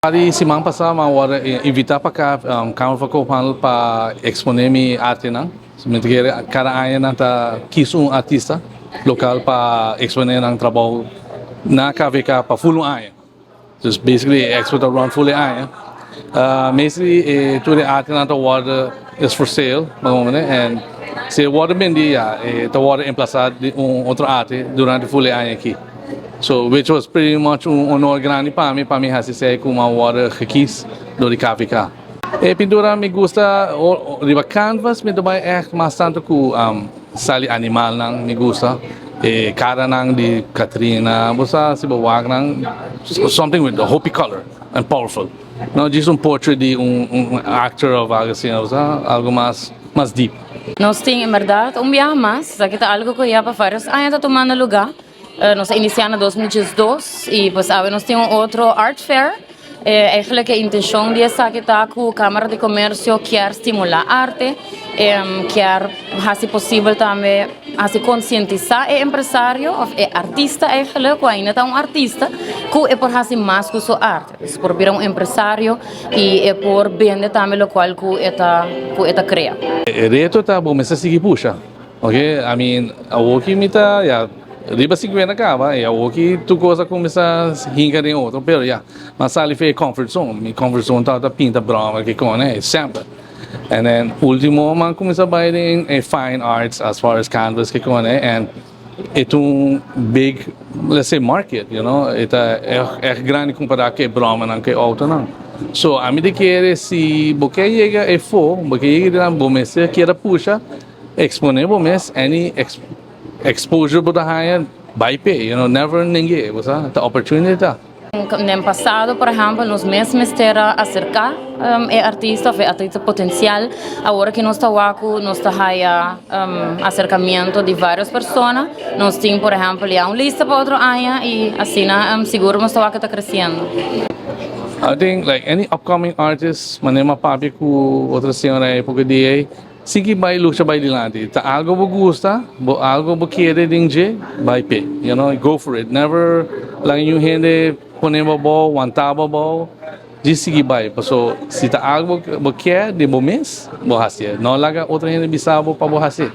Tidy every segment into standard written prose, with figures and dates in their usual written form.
Di siman pasa mi a wordo invita pa Kamer van Koophandel pa expone mi arte nan. Mi ta kere cada aña nan ta kies un artista local pa expone nan trabou na KVK pa full un aña. Dus basically e expo ta run full e aña. Mostly e tur e arte nan ta wordo is for sale and si e wordo bendi, ya, e ta wordo emplasa di un otro arte durante full e aña aki. So which was pretty much un honor grandi pa mi hasi esey cu mi a wordo gekies door di KVK. E pintura mi gusta riba canvas, mi tambe echt mas tanto cu sali animal nan mi gusta. E cara nan di Katrina, bo si bo wak nan something with a hopi color and powerful. No just un portrait di un actor of algo asina, bo algo mas deep. Nos tin, en berdad, un biaha mas, esaki ta algo cu ya pa varios aña ta tumando luga. Nos a inicia na 2012 y pues awe nos tin un otro art fair. Eigenlijk e intencion di esaki ta cu Camara di Comercio kier stimula arte, kier haci posibel tambe haci concientisa e empresario of e artista eigenlijk, cu ainda ta un artista, cu e por haci mas cu su arte. Dus por bira un empresario y e por bende tambe locual cu e ta crea. E reto ta bo mester sigui pusha. Ok, I mean, awoki mi ta ya riba 50 caba y awoki tur cos a cuminsa hinca den otro, pero ya, m'a sali for di comfort zone. Mi comfort zone ta pinta broma cu cune, semper. And then ultimo m'a cuminsa bay den fine arts as far as canvas cu cune and it's un big, let's say, market. It's echt grandi compara cu broma nan cu auto nan. So, ami ta kere si bo kier yega afo, bo kier yega bo mester kier pusha, expone bo mes, any exposure bo ta haya, bay pe, never nenga, bo sa, the opportunity ta. No pasado, por ehempel, nos mes mester a acerca e artista of e artista potencial. Awor cu nos ta cu nos ta haya acercamento di varios persona. Nos tin, por ehempel, ya un lista pa otro aña y asina sigur nos ta ta creciendo. I think like any upcoming artist, manera m'a papia cu otro señora ey poco dia ey, sigui bay lucha, bay dilanti. Ta algo bo gusta, bo algo bo kier den dje, bay pe. Go for it. Never laga ningun hende pone bo abou, wanta bo abou, djis sigui bay. So, si ta algo bo kier di bo mes, bo haci. No laga otro hende bisa bo pa bo haci.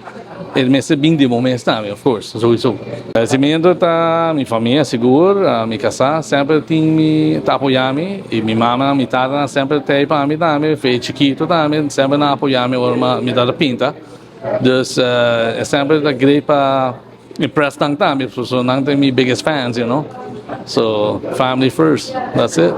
E mester bin di bo mes tambe, of course, sowieso. Agradecimento ta mi famia, sigur, mi casa semper tin mi ta apoya mi y mi mama, mi tata semper t'ey pa mi tambe, for di chikito tambe, semper a apoya mi ora mi ta pinta. Dus semper ta great pa impress nan tambe, so nan ta mi biggest fans. So family first, that's it.